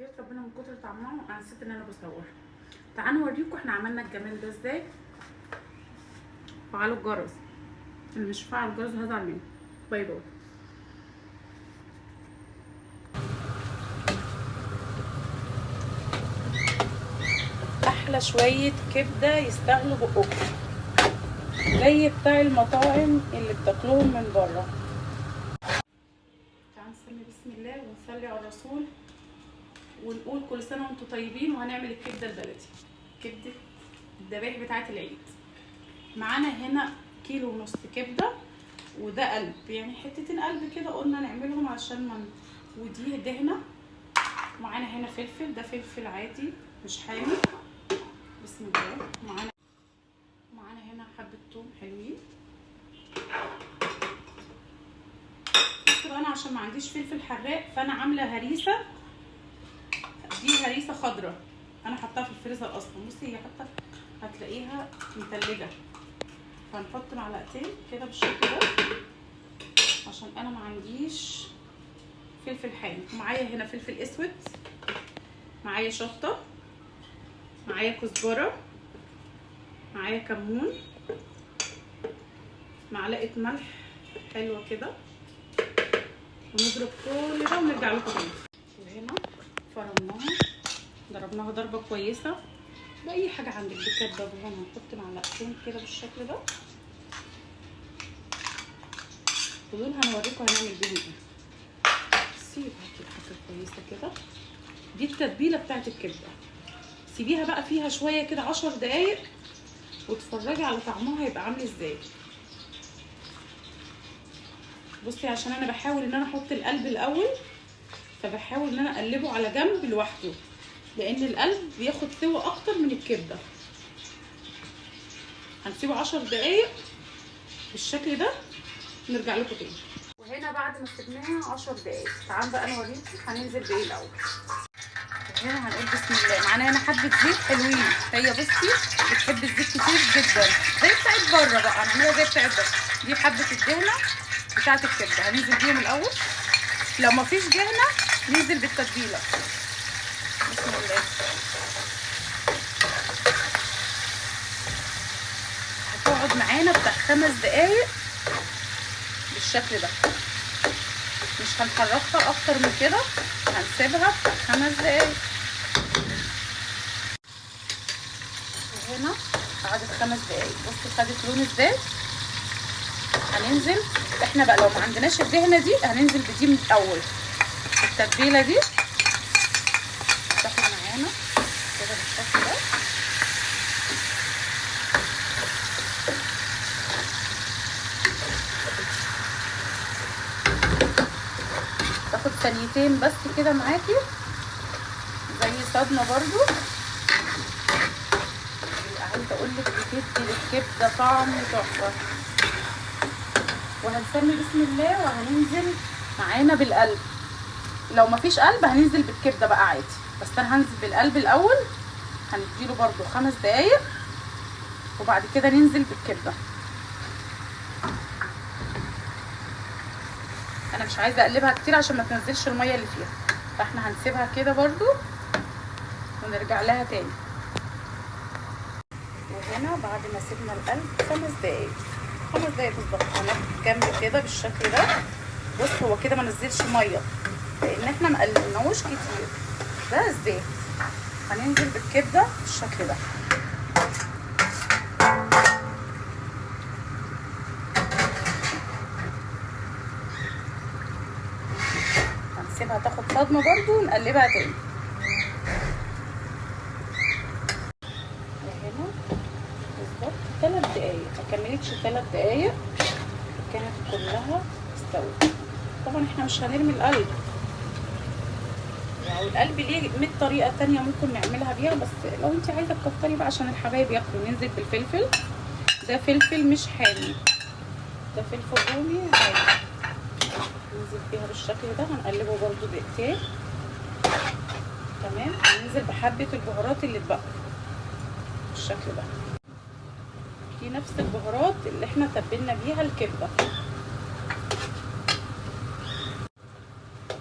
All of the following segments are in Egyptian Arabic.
وحياة ربنا من كتر طعمها انا نسيت ان انا بصور. تعالوا نوريكم احنا عملنا الجمال ده ازاي. فعلوا الجرس، اللي مش فعل الجرس هزعل منه. bye bye. احلى شوية كبده يستاهلوا بقكم، زي بتاع المطاعم اللي بتاكلوهم من بره. تعالوا نسمي بسم الله ونصلي على الرسول ونقول كل سنة وانتم طيبين. وهنعمل الكبده البلدي، كبده الذبايح بتاعه العيد. معانا هنا 1.5 كيلو كبده، وده قلب، يعني حتتين قلب كده قلنا نعملهم عشان ما ودي دهنه. معانا هنا فلفل، ده فلفل عادي مش حامي، بسم الله. معانا هنا حبه توم حلوين. بس بقى انا عشان ما عنديش فلفل حراق فانا عامله هريسه، دي هريسه خضراء انا حطاها في الفريزر اصلا. بصي هي حتى هتلاقيها متلجه. فهنحط معلقتين كده بالشكل ده عشان انا ما عنديش فلفل حامي. معايا هنا فلفل اسود، معايا شطه، معايا كزبره، معايا كمون، معلقه ملح حلوة كده. ونضرب كل ده ونرجع لكم تاني. وهنا فرمناها، ضربناها ضربه كويسة باي حاجة عندك، بكبه بهون. هنحط معلقتين كده بالشكل ده، ودول هنوريكم هنعمل بيهم ايه. سيبها كده حاجة كويسة كده. دي التتبيله بتاعت الكبده، سيبيها بقى فيها شوية كده 10 دقايق واتفرجي على طعمها هيبقى عامل ازاي. بصي عشان انا بحاول ان انا احط القلب الاول، فبحاول ان انا اقلبه على جنب لوحده، لان القلب بياخد سوا اكتر من الكبده. هنسيبه 10 دقايق بالشكل ده، نرجع لكم تاني. وهنا بعد ما سيبناها 10 دقايق تعالوا بقى نوريكم هننزل بايه الاول. وهنا هنقول بسم الله. معانا هنا حبه زيت حلوين، هي بصي بتحب الزيت كتير جدا زي بتاعت بره بقى، هنعملها زي بتاعت بره. دي حبه الدهنه بتاعت الكبده هننزل بيهم الاول. لو مفيش دهنه ننزل بالتتبيله. بسم الله. هتقعد معانا بتاع 5 دقايق بالشكل ده، مش هنحركها اكتر من كده، هنسيبها بتاع 5 دقايق. وهنا قعدت 5 دقايق، بصي خدت لون ازاي. هننزل احنا بقى لو ما عندناش الدهنه دي هننزل بدي من الاول، التتبيله دي تاخد معانا كده بالشكل ده. تاخد ثانيتين بس كده معاكي زي صدمة برضو. عايزه اقول لك بتدي للكبده طعم تحفة. وهنسمي بسم الله وهننزل معانا بالقلب. لو مفيش قلب هننزل بالكبده بقى عادي، بس انا هنزل بالقلب الاول. هنديله برضو 5 دقايق وبعد كده ننزل بالكبده. انا مش عايزه اقلبها كتير عشان ما تنزلش المية اللي فيها، فاحنا هنسيبها كده برضو ونرجع لها تاني. وهنا بعد ما سيبنا القلب 5 دقايق، 5 دقايق بالظبط، هناخد جنب كده بالشكل ده. بص هو كده ما نزلش مية لان احنا ما قلبناهوش كتير، ده الزيت. هننزل بالكبده بالشكل ده. هنسيبها تاخد صدمة برضو ونقلبها تاني. وهنا بالظبط 3 دقايق، ما كملتش 3 دقايق كانت كلها استوت. طبعا احنا مش هنرمي القلب، يعني القلب ليه 100 طريقه تانية ممكن نعملها بيها، بس لو انت عايزه تكتري بقى عشان الحبايب ياكلوا. ننزل بالفلفل، ده فلفل مش حامي، ده فلفل رومي عادي. ننزل بيها بالشكل ده، هنقلبه برضو دقيقتين. تمام. هننزل بحبه البهارات اللي اتبقت بالشكل ده، دي نفس البهارات اللي احنا تبلنا بيها الكبده.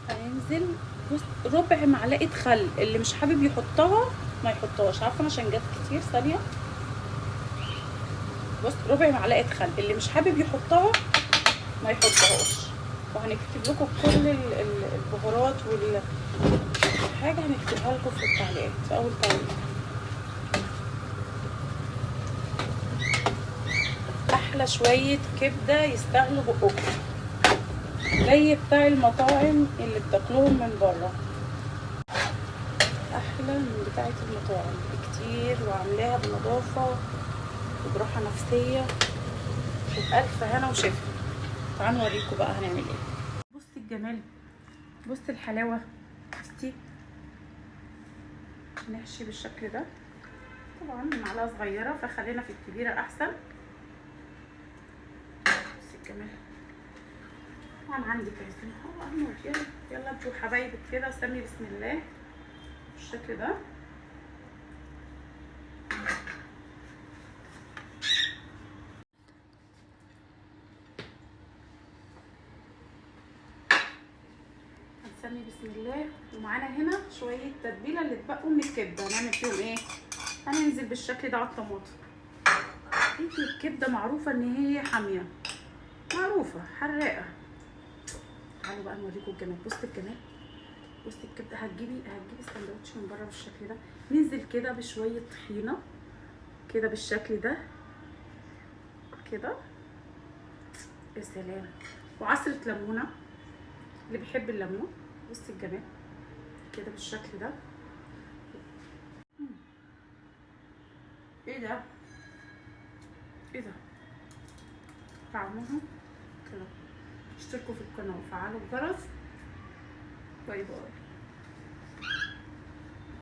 هننزل بص ربع معلقه خل، اللي مش حابب يحطها ما يحطهاش، عارفه عشان جت كتير. ثانية، بص ربع معلقه خل، اللي مش حابب يحطها ما يحطهاش. وهنكتب لكم كل البهارات والحاجة هنكتبها لكم في التعليقات في اول تعليق. احلى شوية كبده يستاهلوا بقكم، زي بتاع المطاعم اللي بتاكلوهم من بره، احلى من بتاعه المطاعم بكتير، وعاملاها بنظافه وبراحه نفسية وبألف هنا وشفا. تعالوا نوريكم بقى هنعمل ايه. بصي الجمال، بصي الحلاوة، بصي نحشي بالشكل ده. طبعا معلقه صغيرة فخلينا في الكبيرة احسن. بصي الجمال. طبعا عندك عزومة، يلا يلا انتوا حبايبك كده، سمي بسم الله بالشكل ده. هنسمي بسم الله. ومعانا هنا شوية تتبيله اللي اتبقوا من الكبده، هنعمل فيهم ايه؟ هننزل بالشكل ده على الطماطم. انتي الكبده معروفة ان هي حامية، معروفة حراقه. تعالوا بقى نوريكم الجمال. بصي الجمال، بصي الكبده. هتجيبي السندوتش من بره بالشكل ده، ننزل كده بشوية طحينه كده بالشكل ده كده، يا سلام، وعصره ليمونه اللي بيحب الليمون. بصي الجمال كده بالشكل ده. ايه ده؟ ايه ده؟ طعمها كده. اشتركوا في القناة وفعلوا الجرس. bye bye.